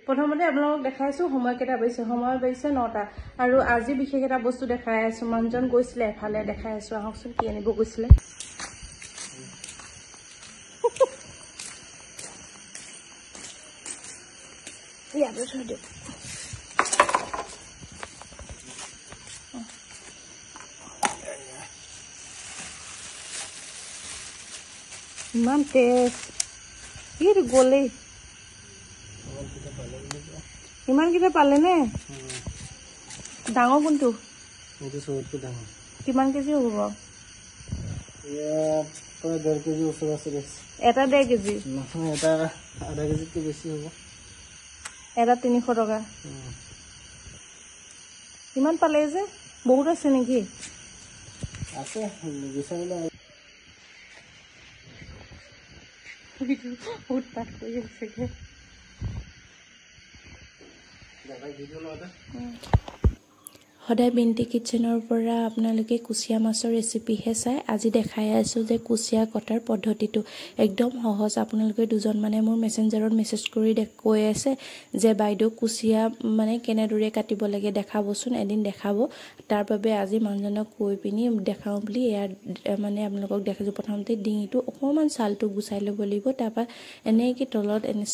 প্ৰথমতে আপোনালোকক দেখাইছোঁ সময় কেইটা বাজিছে। সময় বাজিছে 9টা। আৰু আজি বিশেষ এটা বস্তু দেখাই আছোঁ। মানুহজন গৈছিলে এফালে, দেখাই আছোঁ। আহকচোন কি আনিব গৈছিলে। ইয়াতে থৈ দিয়ক। ইমান তেজ এইটো গ'লেই। ইমানকেইটা পালে নে? ডাঙৰ কোনটো? কিমান কেজি হ'ব বাৰু? এটা 1.5 কেজি? এটা 300 টকা। ইমান পালে যে বহুত আছে নেকি? উৎপাত কৰি আছেগে। সদায় বিনতি কিটচেনৰ পৰা আপোনালোকে কুচিয়া মাছৰ ৰেচিপিহে চাই, আজি দেখাই আছোঁ যে কুচিয়া কটাৰ পদ্ধতিটো একদম সহজ। আপোনালোকে দুজন মানে মোৰ মেছেঞ্জাৰত মেছেজ কৰি কৈ আছে যে বাইদেউ কুচিয়া মানে কেনেদৰে কাটিব লাগে দেখাবচোন, এদিন দেখাব। তাৰ বাবে আজি মানুহজনক কৈ পিনি দেখাওঁ বুলি ইয়াত মানে আপোনালোকক দেখাইছোঁ। প্ৰথমতে ডিঙিটো অকণমান ছালটো গুচাই ল'ব লাগিব, তাৰপৰা এনেকৈ তলত এনে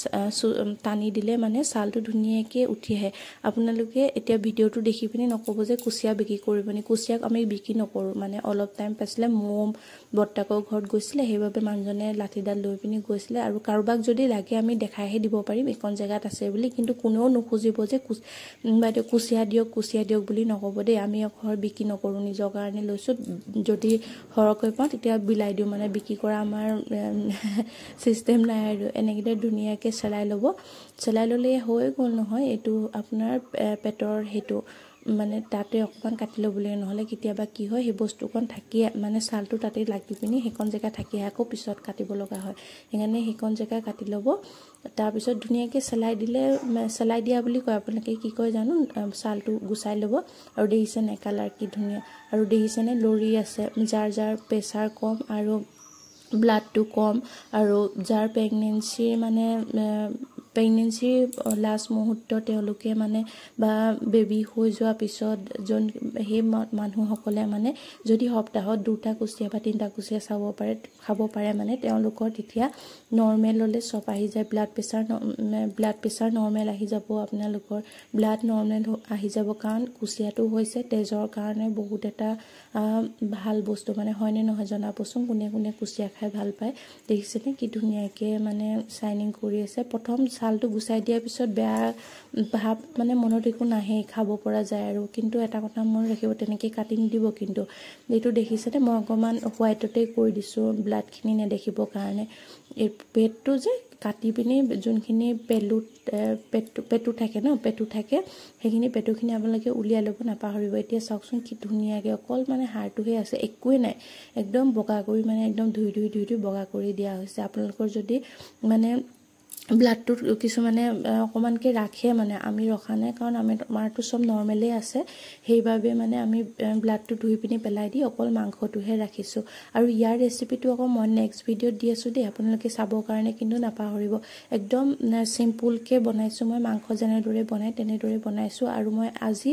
টানি দিলে মানে ছালটো ধুনীয়াকৈ উঠি আহে। আপোনালোকে এতিয়া ভিডিঅ'টো দেখি পিনি নক'ব যে কুচিয়া বিক্ৰী কৰিব নি। কুচিয়াক আমি বিক্ৰী নকৰোঁ। মানে অলপ টাইম পাইছিলে মোৰ বৰ্তাকৰ ঘৰত গৈছিলে, সেইবাবে মানুহজনে লাঠিডাল লৈ পিনি গৈছিলে। আৰু কাৰোবাক যদি লাগে আমি দেখাইহে দিব পাৰিম এইখন জেগাত আছে বুলি, কিন্তু কোনেও নুখুজিব যে বাইদেউ কুচিয়া দিয়ক কুচিয়া দিয়ক বুলি নক'ব দেই। আমি ঘৰ বিক্ৰী নকৰোঁ, নিজৰ কাৰণে লৈছোঁ। যদি সৰহকৈ পাওঁ তেতিয়া বিলাই দিওঁ, মানে বিক্ৰী কৰা আমাৰ চিষ্টেম নাই। আৰু এনেকৈ ধুনীয়াকৈ চেলাই ল'ব, চেলাই ল'লে হৈ গ'ল নহয়। এইটো আপোনাৰ পেটৰ সেইটো মানে তাতে অকণমান কাটি ল'ব লাগে, নহ'লে কেতিয়াবা কি হয় সেই বস্তুকণ থাকি মানে ছালটো তাতে লাগি পিনি সেইকণ জেগা থাকি আকৌ পিছত কাটিব লগা হয়। সেইকাৰণে সেইকণ জেগা কাটি ল'ব। তাৰপিছত ধুনীয়াকৈ চেলাই দিলে, চেলাই দিয়া বুলি কয়, আপোনালোকে কি কয় জানো, ছালটো গুচাই ল'ব। আৰু দেখিছেনে কালাৰ কি ধুনীয়া, আৰু দেখিছেনে লৰি আছে। যাৰ যাৰ প্ৰেছাৰ কম আৰু ব্লাডটো কম আৰু যাৰ প্ৰেগনেঞ্চিৰ মানে প্ৰেগনেঞ্চিৰ লাষ্ট মুহূৰ্ত তেওঁলোকে মানে বা বেবী হৈ যোৱাৰ পিছত যোন সেই মানুহসকলে মানে যদি সপ্তাহত 2টা কুচিয়া বা 3টা কুচিয়া চাব পাৰে, খাব পাৰে, মানে তেওঁলোকৰ তেতিয়া নৰ্মেললৈ চব আহি যায়। ব্লাড প্ৰেছাৰ নৰ্মেল আহি যাব, আপোনালোকৰ ব্লাড নৰ্মেল আহি যাব। কাৰণ কুচিয়াটো হৈছে তেজৰ কাৰণে বহুত এটা ভাল বস্তু, মানে হয়নে নহয় জনাবচোন কোনে কোনে কুচিয়া খাই ভাল পায়। দেখিছেনে কি ধুনীয়াকৈ মানে চাইনিং কৰি আছে। প্ৰথম ছালটো গুচাই দিয়াৰ পিছত বেয়া ভাৱ মানে মনত একো নাহেই, খাব পৰা যায় আৰু। কিন্তু এটা কথা মনত ৰাখিব, তেনেকৈ কাটি নিদিব কিন্তু। এইটো দেখিছেনে মই অকণমান হোৱাইটতে কৰি দিছোঁ ব্লাডখিনি নেদেখিবৰ কাৰণে। এই পেটটো যে কাটি পিনি যোনখিনি পেলুত পেটু থাকে ন, পেটু থাকে, সেইখিনি পেটুখিনি আপোনালোকে উলিয়াই ল'ব নাপাহৰিব। এতিয়া চাওকচোন কি ধুনীয়াকৈ অকল মানে হাড়টোহে আছে, একোৱেই নাই, একদম বগা কৰি মানে একদম ধুই ধুই ধুই ধুই বগা কৰি দিয়া হৈছে। আপোনালোকৰ যদি মানে ব্লাডটোত কিছুমানে অকণমানকৈ ৰাখে, মানে আমি ৰখা নাই, কাৰণ আমি আমাৰতো চব নৰ্মেলেই আছে, সেইবাবে মানে আমি ব্লাডটো ধুই পিনি পেলাই দি অকল মাংসটোহে ৰাখিছোঁ। আৰু ইয়াৰ ৰেচিপিটো আকৌ মই নেক্সট ভিডিঅ'ত দি আছোঁ দেই, আপোনালোকে চাবৰ কাৰণে কিন্তু নাপাহৰিব। একদম চিম্পুলকৈ বনাইছোঁ মই, মাংস যেনেদৰে বনাই তেনেদৰে বনাইছোঁ। আৰু মই আজি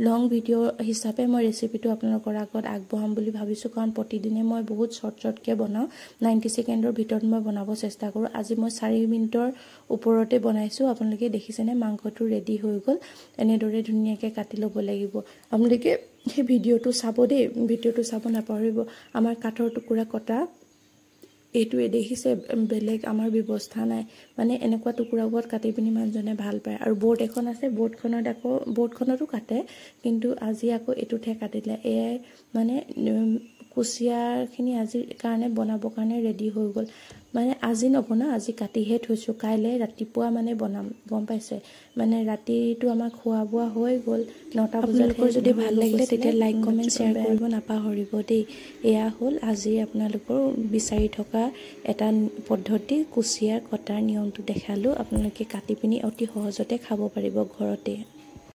লং ভিডিঅ' হিচাপে মই ৰেচিপিটো আপোনালোকৰ আগত আগবঢ়াম বুলি ভাবিছোঁ, কাৰণ প্ৰতিদিনে মই বহুত শ্বৰ্ট শ্বৰ্টকৈ বনাওঁ, 90 ছেকেণ্ডৰ ভিতৰত মই বনাব চেষ্টা কৰোঁ। আজি মই 4 মিনিটৰ ওপৰতে বনাইছোঁ। আপোনালোকে দেখিছেনে মাংসটো ৰেডি হৈ গ'ল। এনেদৰে ধুনীয়াকৈ কাটি ল'ব লাগিব। আপোনালোকে সেই ভিডিঅ'টো চাব দেই, ভিডিঅ'টো চাব নাপাহৰিব। আমাৰ কাঠৰ টুকুৰা কটা এইটোৱে দেখিছে, বেলেগ আমাৰ ব্যৱস্থা নাই, মানে এনেকুৱা টুকুৰাবোৰত কাটি পিনি মানুহজনে ভাল পায়। আৰু বৰ্ড এখন আছে, বৰ্ডখনত আকৌ বৰ্ডখনতো কাটে, কিন্তু আজি আকৌ এইটোতহে কাটিলে। এয়াই মানে কুচিয়াখিনি আজিৰ কাৰণে বনাবৰ কাৰণে ৰেডি হৈ গ'ল। মানে আজি নবনাওঁ, আজি কাটিহে থৈছোঁ, কাইলৈ ৰাতিপুৱা মানে বনাম, গম পাইছে। মানে ৰাতিটো আমাৰ খোৱা বোৱা হৈ গ'ল 9টা বজাত। আপোনালোকৰ যদি ভাল লাগিলে তেতিয়া লাইক কমেণ্ট শ্বেয়াৰ কৰিব নাপাহৰিব দেই। এয়া হ'ল আজি আপোনালোকৰ বিচাৰি থকা এটা পদ্ধতি, কুচিয়াৰ কটাৰ নিয়মটো দেখালোঁ। আপোনালোকে কাটি পিনি অতি সহজতে খাব পাৰিব ঘৰতে।